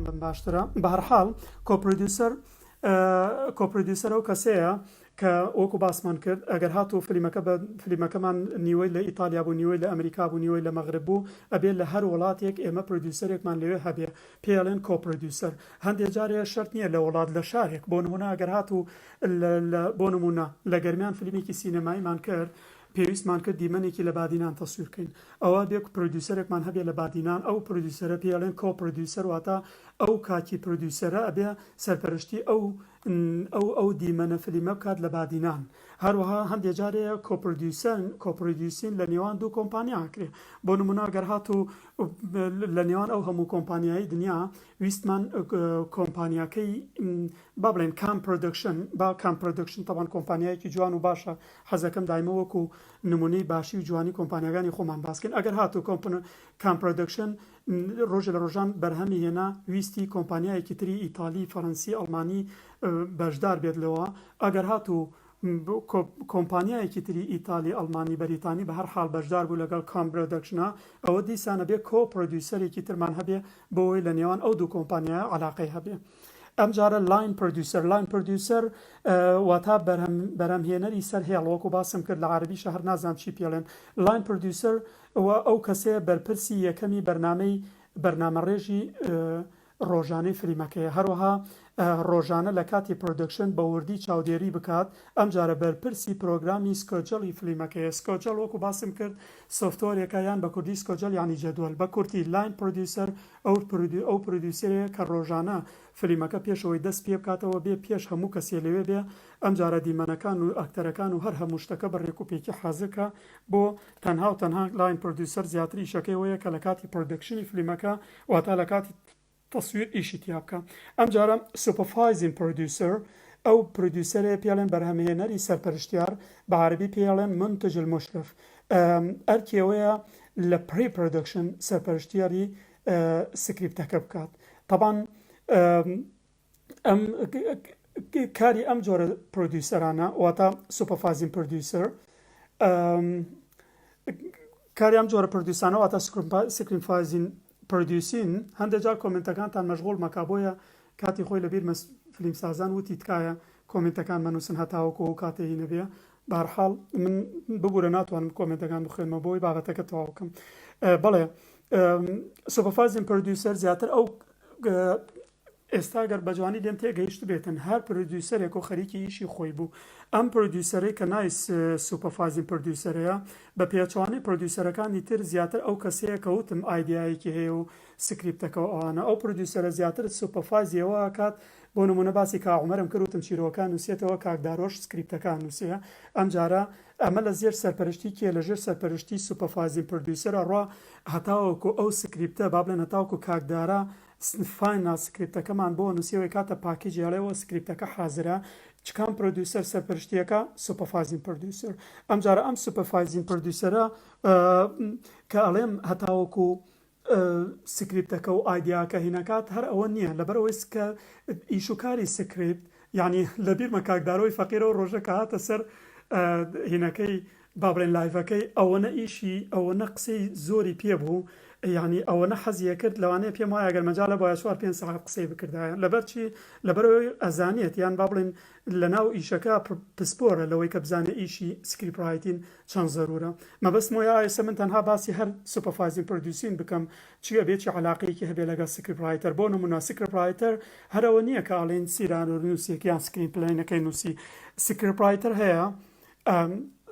بەم باشترە بەهەرحاڵ co-producer co-producer ئەو کەسەیە کە وەکو باسمان کرد ئەگەر هاتوو فلیمەکە بە فلیمەکەمان نیوەی لە ئیتالیا بوو نیوەی لە ئەمریکا بوو نیوەی لە مەغرب بوو ئەبێ لە هەر وڵاتێک ئێمە producer ێکمان لەوێ هەبێ پێی ئەڵێن co-producer هەندێ جارێ شەرت نییە لە وڵات لە شارێک بۆ نمونە ئەگەر هاتوو لە بۆ نمونە لە گەرمیان فلیمێکی سینەماییمان کرد پێویستمان کرد دیمەنێکی لە بادینان تەسویر کەین ئەوا بێ producer ێکمان هەبێ لە بادینان ئەو producer ە پێی ئەڵێن co-producer واتە ئەو کاکی producer ە ئەبێ سەرپەرشتی ئەو ئەو ئەو دیمەنە فلیمە بکات لە بادینان هەروەها هەندێ جارێ co-producer co-producing لە نێوان دوو کۆمپانیا ئەکرێ بۆ نمونە گەر هاتوو لە نێوان ئەو هەموو کۆمپانیایی دنیا ویستمان کۆمپانیاکەی با بڵێن کام production با کام production تەبان کۆمپانیایەکی جوان و باشە حەزەکەم دایمە وەکو نمونەی باشی و جوانی کۆمپانیاکانی خۆمان باسکەین ئەگەر هاتوو کام production ڕۆژێ لە ڕۆژان بەرهەمی هێنا ویستی کۆمپانیایەکی تری ئیتالی، فەرەنسی، ئەڵمانی بەشدار بێت لەوە، ئەگەر هاتوو کۆمپانیایەکی تری ئیتالی، ئەڵمانی، بەریتانی بە هەر حاڵ بەشدار بوو لەگەڵ کام production ا ئەوە دیسان ئەبێ co-producer ێکی ترمان هەبێ بۆ ئەوەی لە نێوان ئەو دوو کۆمپانیایە عەلاقەی هەبێ. ئەمجارە line producer، line producer واتا بەرهەم بەرهەمهێنەری سەر هێڵ وەکو باسم کرد لە عەرەبیشا هەر نازانم چی پێڵێن line producer و ئەو کەسەیە بەرپرسی یەکەمی بەرنامەی بەرنامەڕێژی ڕۆژانەی فلیمەکەیە هەروەها ڕۆژانە لە کاتی production بە وردی چاودێری بکات ئەمجارە بەرپرسی پرۆگرامی schedule ی فلیمەکەیە schedule وەکو باسم کرد software ێکە یان بە کوردی schedule یانی جەدوەل بە کورتی line producer ئەو ئەو producer ەیە کە ڕۆژانە فلیمەکە پێشەوەی دەست پێبکاتەوە بێ پێش هەموو کەسێ لەوێ بێ ئەمجارە دیمەنەکان و ئەکتەرەکان و هەر هەموو شتەکە بە ڕێکوپێکی حازر کا بۆ تەنها و تەنها line producer زیاتر ئیشەکەی ئەوەیە کە لە کاتی production ی فلیمەکە واتا لە کاتی تەسویر ئیشی تیا بکا ئەمجارە supervising producer ئەو producer ەیە پێڵێن بەرهەمهێنەری سەرپەرشتیار بە عەرەبی پێیەڵێن منتج المشرف ئەرکی ئەوەیە لە pre production سەرپەرشتیاری سکریپتەکە بکات تەبان ئەم کاری ئەم جۆرە producer انە واتە supervising producer کاری ئەم جۆرە producer انە واتە supervising producing هەندێک جار comment ەکانتان مەشغوڵ مەکا بۆیە کاتی خۆی لەبیر فلیم سازان وتی تکایە comment ەکان مەنووسن هەتاوەکو ئەو کاتێ هی نەبێ بەهەرحاڵ من ببوورە ناتوانم comment ەکان بخوێنمەوە بۆی بابەتەکە تەواو بکەم بەڵێ supervising producer زیاتر ئەو ئێستا گەر بەجوانی لێم تێگەیشتبێتن هەر producer ێک و خەریکی ئیشی خۆی بوو ئەم producer ەی کە ناوی supervising producer ەیە بە پێچەوانەی producer ەکانی تر زیاتر ئەو کەسەیە کە وتم idea یەکی هەیە و سکریپتەکە و ئەوانە ئەو producer ە زیاتر supervise ی ئەوە ئەکات بۆ نمونە باسی کاک عومەرم کرد وتم چیرۆکەکان نوسیەتەوە کاک دارۆش سکریپتەکان نوسیە ئەمجارە ئەمە لە زێر سەرپەرشتی کێ لە ژێر سەرپەرشتی supervising producer ئەڕوا هەتاوەکو ئەو سکریپتە با بڵێن هەتاوەکو کاک دارا final سکریپتەکەمان بۆ نوسیەوە ئەیکاتە package ی ئەڵێ وە سکریپتەکە حازرە چ کام producer سەرپەرشتیەکە supervising producer ئەمجارە ئەم supervising producer ە کە ئەڵێم هەتاوەکو سکریپتەکە و ئایدیاکە هینەکات هەر ئەوە نییە لەبەرئەوەی سکە ئیش و کاری سکریپت یعنی لەبیرمە کاک دارۆی فەقیرە و ڕۆژە کە هاتە سەر هینەکەی با بڵێن live ەکەی ئەوەنە ئیشی ئەوەنە قسەی زۆری پێ بوو یعنی ئەوەنە حەزی ئەکرد لەوانەیە پێم وایە گەر مەجالە بوایە چوار پێنج سەعات قسەی بکردایە لەبەر چی لەبەرئەوەی ئەزانێت یان با بڵێن لەناو ئیشەکە پسپۆرە لەوەی کە بزانێ ئیشی script writing چەند زەرورە مەبەستم وەیە ئایسە من تەنها باسی هەر supervising producing بکەم چی ئەبێ چی عەلاقەیەکی هەبێ لەگەڵ script writer بۆ نمونە script writer هەر ئەوە نییە کە ئەڵێن سیناریۆ نووسێک یان screenplay ەکەی نووسی script writer هەیە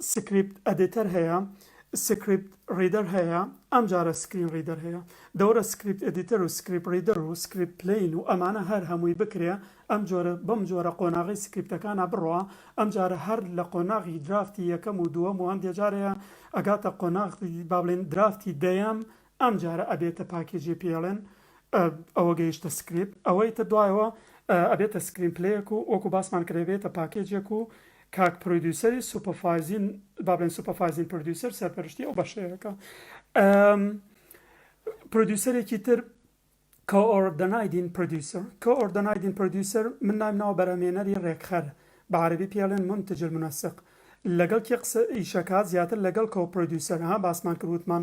script editor هەیە، script reader هەیە، ئەمجارە screen reader هەیە. دەوەرە script editor و script reader و script plane و ئەمانە هەر هەمووی بکرێ ئەم جۆرە بەم جۆرە قۆناغەی سکریپتەکانا بڕوا ئەمجارە هەر لە قۆناغی draft ی یەکەم و دووەم و هەندێ جار هەیە ئەگاتە قۆناغی با بڵێین draft ی دەیەم ئەمجارە ئەبێتە package ی پێڵێن ئەوە گەیشتە سکریپت ئەوەی تر دوایەوە ئەبێتە screenplay ەک و وەکو باسمان کرد ئەبێتە package ێک و کاک producer ی supervising با بڵێن supervising producer سەرپەرشتی ئەو بەشەیەکە producer ێکی تر coordinating producer coordinating producer من ناوم ناوە بەرهەمێنەری ڕێکخەر بە عەرەبی پێڵێن منتج المنسق. لەگەڵ کێ قسە ئیشەکات زیاتر لەگەڵ co-producer ها باسمان کرد وتمان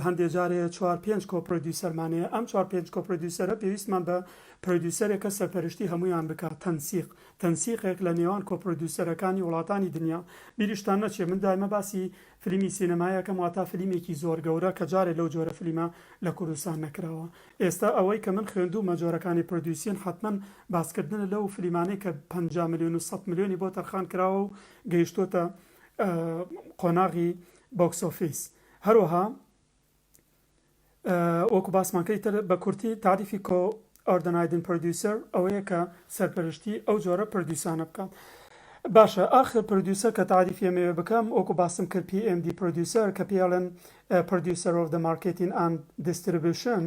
هەندێ جار هەیە چوار پێنج co-producer مان هەیە ئەم چوار پێنج co-producer ە پێویستمان بە producer ێکە سەرپەرشتی هەموویان بکات تەنسیق تەنسیقێک لە نێوان co-producer ەکانی وڵاتانی دنیا بیریشتان نەچێ من دایمە باسی فلیمی سینەمایی ئەکەم واتا فلیمێکی زۆر گەورە کە جارێ لەو جۆرە فلیمە لە کوردستان نەکراوە ئێستا ئەوەی کە من خوێندوومە جۆرەکانی producing حەتمەن باسکردنە لەو فلیمانەی کە 50 ملیۆن و 100 ملیۆنی بۆ تەرخان کراوە و گەیشتۆتە قۆناغی box office هەروەها وەکو باسمان کرد ئیتر بە کورتی تاریفی coordinating producer ئەوەیە کە سەرپەرشتی ئەو جۆرە produce انە بکات. باشە ئاخر producer کە تاریفی ئەمەوێ بکەم وەکو باسم کرد PMD producer کە پێی ئەڵێن Producer of the Marketing and Distribution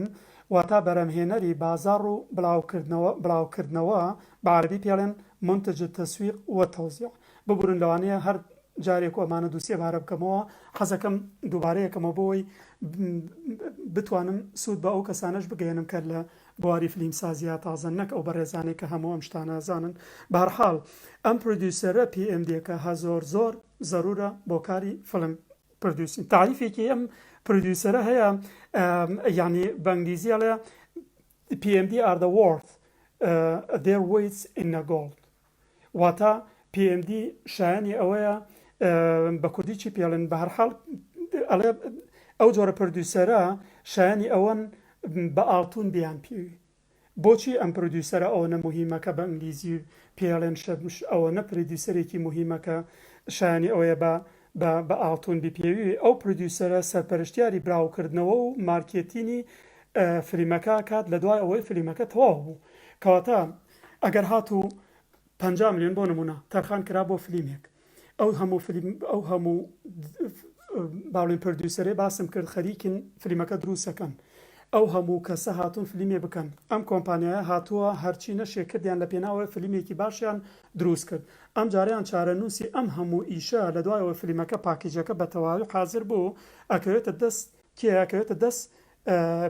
واتا بەرهەمهێنەری بازاڕ و بڵاوکردنەوە بڵاوکردنەوە بە عەرەبی پێی ئەڵێن منتج التسویق والتوزیع ببورن لەوانەیە هەر جارێک و ئەمانە دوو سێ بارە بکەمەوە حەزەکەم دووبارەیەکەمەوە بۆی بتوانم سوود بە ئەو کەسانەش بگەیەنم کە لە بواری فلیمسازیا تازەن نەک ئەو بەڕێزانەی کە هەموو ئەم شتانە ئەزانن بەهەرحاڵ ئەم producer ە PMD ەکە هە زۆر زۆر زەرورە بۆ کاری film producing تاریفێکی ئەم producer ە هەیە یعنی بە ئینگلیزی ئەڵێ PMD are the worth their weights in a gold واتە PMD شایەنی ئەوەیە بە کوردی چی پێڵێن بەهەرحاڵ ئەڵێ ئەو جۆرە producer ە شایەنی ئەوەن بە ئاڵتون بیان پێوی بۆچی ئەم producer ە ئەوەنە موهیمە کە بە ئینگلیزی پێڵێن شەبش ئەوەنە producer ێکی موهیمە کە شایەنی ئەوەیە بە بە بە ئاڵتون بیپێوی ئەو producer ە سەرپەرشتیاری براوکردنەوە و مارکێتینی فلیمەکە ئەکات لە دوای ئەوەی فلیمەکە تەواو بوو کەواتە ئەگەر هاتوو 50 ملیۆن بۆ نمونە تەرخان کرا بۆ فلیمێک ئەو هەموو فلیم ئەو هەموو باڵێن producer ێ باسم کرد خەریکن فلیمەکە دروستەکەن ئەو هەموو کەسە هاتوون فلیمێ بکەن ئەم کۆمپانیایە هاتووە هەرچی نەشێ کردیان لە پێناوە فلیمێکی باشیان دروست کرد ئەم جارەیان چارەنووسی ئەم هەموو ئیشە لە دوایەوە فلیمەکە package ەکە بە تەواوی حازر بوو ئەکەوێتە دەست کێ ئەکەوێتە دەست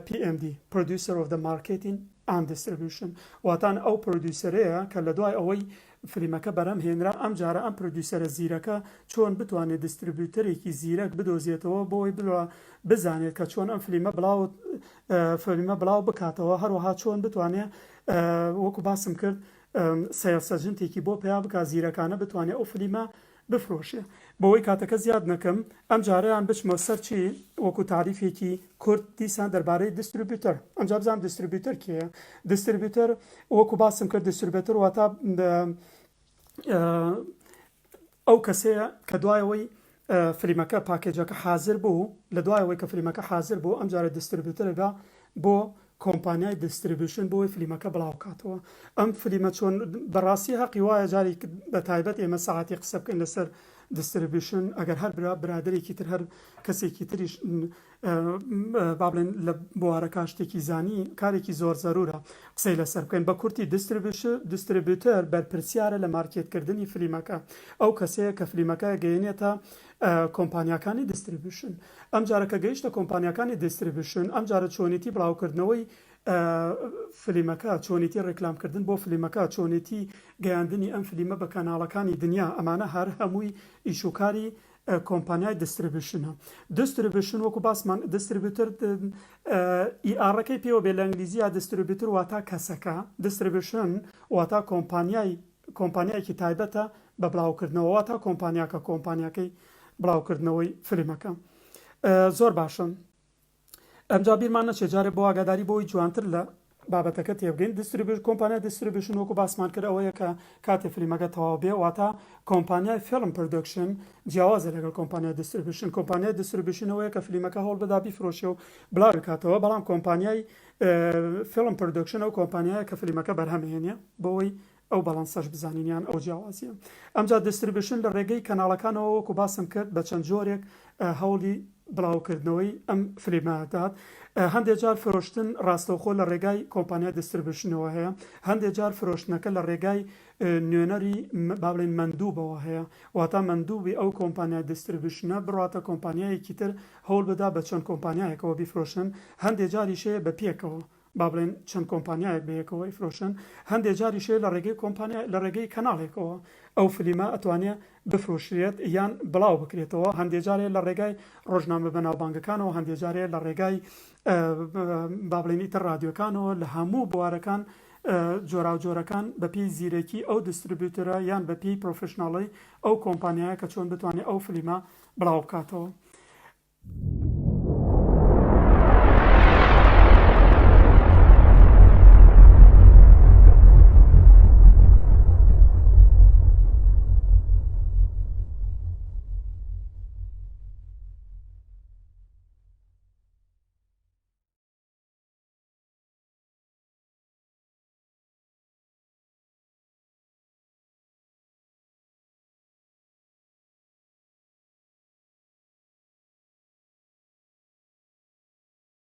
PMD، Producer of the Marketing and Distribution، واتان ئەو producer ەیە کە لە دوای ئەوەی فلیمەکە بەرهەم هێنرا ئەم جارە ئەم producer ە زیرەکە چۆن بتوانێت distributor ێکی زیرەک بدۆزێتەوە بۆی بزانێت کە چۆن ئەم فلیمە بڵاو فلیمە بڵاو بکاتەوە هەروەها چۆن بتوانێت وەکو باسم کرد sales agent ێکی بۆ پەیا بکات زیرەکانە بتوانێت ئەو فلیمە بفرۆشێ. بۆوەی کاتەکە زیاد نەکەم ئەمجارەیان بچمە سەر چی وەکو تاریفێکی کورت دیسان دەربارەی distributor ئەمجا بزانم distributor کێیە distributor وەکو باسم کرد distributor واتا ئەو کەسەیە کە دوایەوەی فلیمەکە package ەکە حازر بوو لە دوایەوەی کە فلیمەکە حازر بوو ئەمجارە distributor ە بە بۆ کۆمپانیای distribution بۆی فلیمەکە بڵاوکاتەوە ئەم فلیمە چۆن بەڕاستی هەقی وایە جاری بە تایبەت ئێمە سەعاتی قسە بکەین لەسەر distribution ئەگەر هەر برا برادەرێکی تر هەر کەسێکی تریش با بڵێن لە بوارەکە شتێکی زانی کارێکی زۆر زەرورە قسەی لەسەر بکەین بە کورتی distributor بەرپرسیارە لە مارکێتکردنی فلیمەکە ئەو کەسەیە کە فلیمەکە گەیەنێتە کۆمپانیاکانی distribution ئەمجارە کە گەیشتە کۆمپانیاکانی distribution ئەمجارە چۆنێتی بڵاوکردنەوەی فلیمەکە چۆنێتی ڕێکلامکردن بۆ فلیمەکە چۆنێتی گەیاندنی ئەم فلیمە بە کەناڵەکانی دنیا ئەمانە هەر هەمووی ئیشوکاری کۆمپانیای distribution ە distribution وەکو باسمان distributor ی R ەکەی پێوە بێ لە ئینگلیزیە distributor واتا کەسەکە distribution واتا کۆمپانیای کۆمپانیایەکی تایبەتە بە بڵاوکردنەوە واتا کۆمپانیاکە کۆمپانیاکەی بڵاوکردنەوەی فیلمەکە زۆر باشە ئەمجا بیرمان نەچێت جارێ بۆ ئاگاداری بۆی جوانتر لە بابەتەکە تێبگەین distribution کۆمپانیا distribution وەکو باسمان کرد ئەوەیە کە کاتێ فیلمەکە تەواو بێ واتا کۆمپانیای film production جیاوازە لەگەڵ کۆمپانیای distribution کۆمپانیای distribution ئەوەیە کە فیلمەکە هەوڵ بدا بیفرۆشێ و بڵاوی کاتەوە بەڵام کۆمپانیای film production ئەو کۆمپانیایە کە فیلمەکە بەرهەمهێنێ بۆی ئەو balance ەش بزانین یان ئەو جیاوازیە. ئەمجا distribution لە ڕێگەی کەناڵەکانەوە وەکو باسم کرد بە چەند جۆرێک هەوڵی بڵاوکردنەوەی ئەم فلیمە دات. هەندێ جار فرۆشتن ڕاستەوخۆ لە ڕێگای کۆمپانیای distribution ەوە هەیە، هەندێ جار فرۆشتنەکە لە ڕێگای نوێنەری با بڵێین مەندوبەوە هەیە، واتا مەندوبی ئەو کۆمپانیای distribution ە بڕواتە کۆمپانیایەکی تر هەوڵ بدا بە چەند کۆمپانیایەکەوە بیفرۆشن، هەندێ جاریش هەیە بە پێکەوە. با بڵێن چەند کۆمپانیایەک بەیەکەوە ئەیفرۆشن، هەندێ جاریش هەیە لە ڕێگەی کۆمپانیا لە ڕێگەی کەناڵێکەوە ئەو فلیمە ئەتوانێ بفرۆشرێت یان بڵاو بکرێتەوە، هەندێ جار هەیە لە ڕێگای ڕۆژنامە بەناوبانگەکانەوە، هەندێ جار هەیە لە ڕێگای با بڵێین ئیتر ڕادیۆکانەوە، لە هەموو بوارەکان جۆراوجۆرەکان بەپێی زیرەکی ئەو distributor ە یان بەپێی professional ی ئەو کۆمپانیایە کە چۆن بتوانێت ئەو فلیمە بڵاو بکاتەوە.